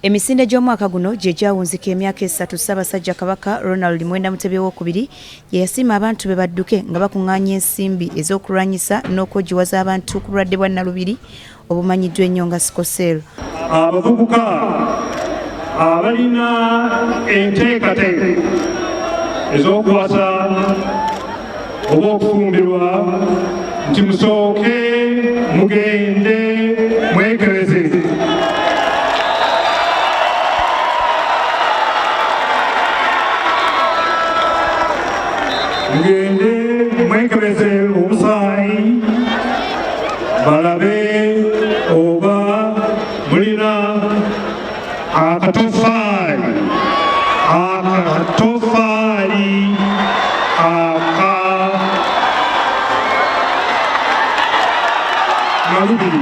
Emisinde gy'omwaka guno gye gyawunzika emyaka 3 Ssaabasajja Kabaka Ronald Muwenda Mutebi II gye yasiima abantu be badduke nga bakuŋŋaanya ensimbi ez'okulwanyisa n'okwogiwaza abantu ku bulwadde bwa Nalubiri obumanyiddwa ennyo nga sickle cell. Abavubuka abalina enteekateeka ez'okuwasa oba okufumbirwa nti musooke mugende mwekebeze. Mugende mwekebeze omusaayi balabe oba mulina akatofaali aka Nalubiri.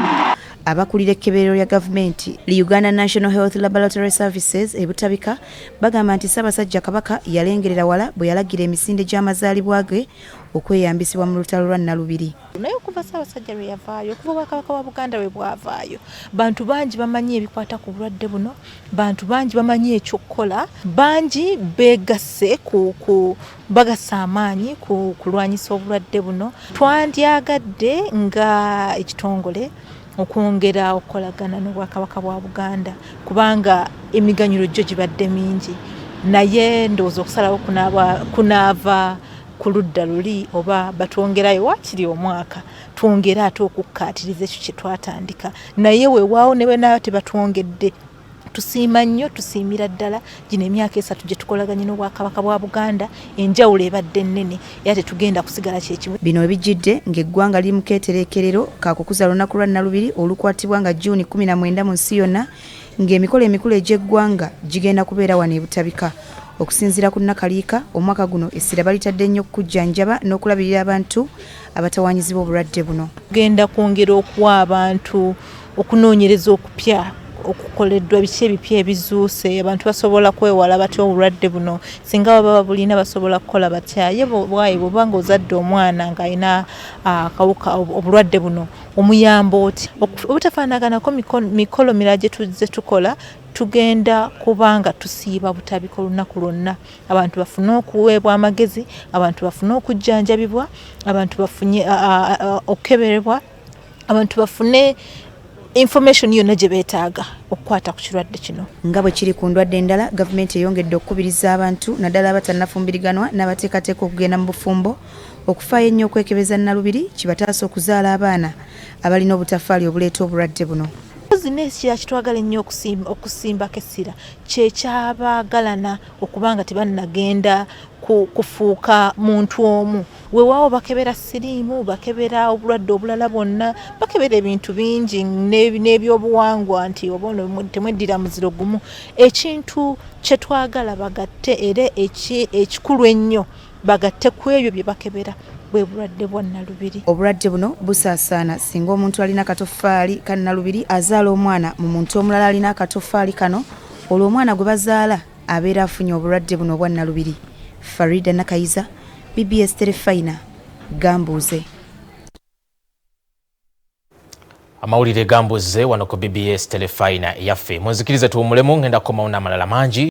Abakulira ekkeberero lya gavumenti li Uganda National Health Laboratory Services e Butabika bagamba nti Ssaabasajja Kabaka yalengerera wala bwe yalagira emisinde gy'amazaalibwa ge okweyambisibwa mu lutalo lwa Nalubiri. Naye okuva Ssaabasajja lwe yavaayo, okuva Obwakabaka bwa Buganda lwe bwavaayo, bantu bangi bamanyi ebikwata ku bulwadde buno, bantu bangi bamanyi ekyokukola, bangi beegasse ku bagasse amaanyi ku kulwanyisa obulwadde buno. Twandyagadde nga ekitongole okwongera okukolagana n'Obwakabaka bwa Buganda kubanga emiganyulo gyo gibadde mingi, naye ndowooza okusalawo kunaava ku ludda luli oba batwongerayo waakiri omwaka twongere ate okukkaatiriza ekyo kye twatandika. Naye weewaawo ne bwe naaba tebatwongedde, tusiima nnyo, tusiimira ddala gino emyaka 3 gye tukolaganye n'Obwakabaka bwa Buganda, enjawulo ebadde nnene era tetugenda kusigala kyekimu. Bino ebijjidde ng'eggwanga liri mu keetereekerero ka kukuza lunaku lwa Nalubiri olukwatibwa nga June 19 mu nsi yonna, ng'emikolo emikulu egy'eggwanga gigenda kubeera wano e Butabika. Okusinziira ku Nakaliika, omwaka guno essira balitadde nnyo ku kujjanjaba n'okulabirira abantu abatawaanyizibwa obulwadde buno. Tugenda kwongera okuwa abantu okunoonyereza okupya okukoleddwa, biki ebipya ebizuuse, abantu basobola kwewala batya obulwadde buno, singa baba babulina basobola kukola batya. Ye bwayi bw'oba ng'ozadde omwana ng'alina akawuka obulwadde buno omuyamba otya? Obutafaanaganako mikolo mirala gye tuzze tukola, tugenda kubanga tusiiba Butabika olunaku lwonna, abantu bafune okuweebwa amagezi, abantu bafune okujjanjabibwa, abantu bafunye okukeberebwa, abantu bafune information yonna gye beetaaga okukwata ku kirwadde kino. Nga bwe kiri ku ndwadde endala, gavumenti eyongedde okukubiriza abantu naddala abatannafumbiriganwa n'abateekateeka okugenda mu bufumbo okufaayo ennyo okwekebeza Nalubiri kibataasa okuzaala abaana abalina obutafaali obuleeta obulwadde buno. N'ekirala kitwagala ennyo okusimbako essira kye kyabaagalana okuba nga tebannagenda kufuuka muntu omu. Weewaawo bakebera siriimu, bakebera obulwadde obulala bwonna, bakebera ebintu bingi n'ebyobuwangwa nti oba ono temweddira muziro gumu. Ekintu kye twagala bagatte era ekikulu ennyo bagatte ku ebyo bye bakebera bwe bulwadde bwa Nalubiri. Obulwadde buno busaasaana singa omuntu alina akatoffaali ka Nalubiri azaala omwana mu muntu omulala alina akatoffaali kano, olwo omwana gwe bazaala abeera afunye obulwadde buno obwa Nalubiri. Farida Nakayiza, BBS Terefayina, Gambuuze. Amawulire gambuze wano ku BBS Terefayina yaffe. Munzikirize tuwummulemu, ngenda kukomawo n'amalala mangi.